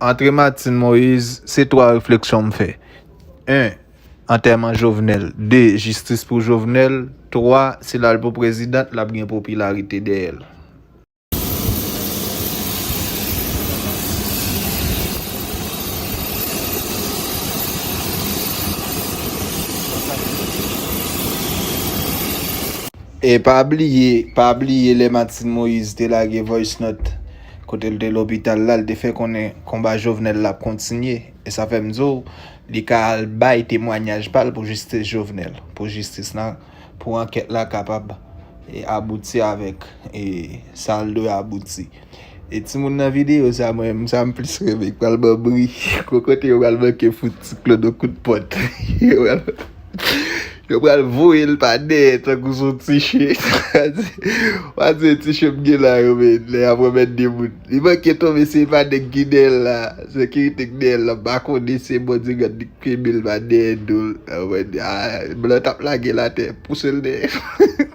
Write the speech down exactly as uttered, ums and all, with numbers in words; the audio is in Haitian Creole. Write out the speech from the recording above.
Antre Martine Moïse, se twa refleksyon m fè. En, antèman Jovenel. De, jistis pou Jovenel. Twa, si l al pou prezidan, l ap gen popilarite dèyè l. E pa bliye, pa bliye lè Martine Moïse te lage voice note kote l te lopital la, l te fè konnen konba Jovenel la ap kontinye. E sa fè m di w, li ka al bay temwanyaj pa l pou jistis Jovenel, pou jistis la, pou ankèt la kapab e abouti avèk e sa l dwe abouti. E timoun nan videyo sa, mwen menm, sa m plis renmen, k pral ban bri. Kokote yo pral manke fout Ti Claude yon kout pòt. Yo pral, yo pral voye l pa dèyè tankou se yon ti chen. W a di, w a di ti chen m gen la yo, men, lè y ap remèt de moun. Li manke tonbe, se pa nèg ki dèyè l la. Sekirite k dèyè l la, m pa konnen se Bondye gad li k kenbe l pa dèyè do l. Mwen di, a, blan t ap lage l atè, pouse l dèyè.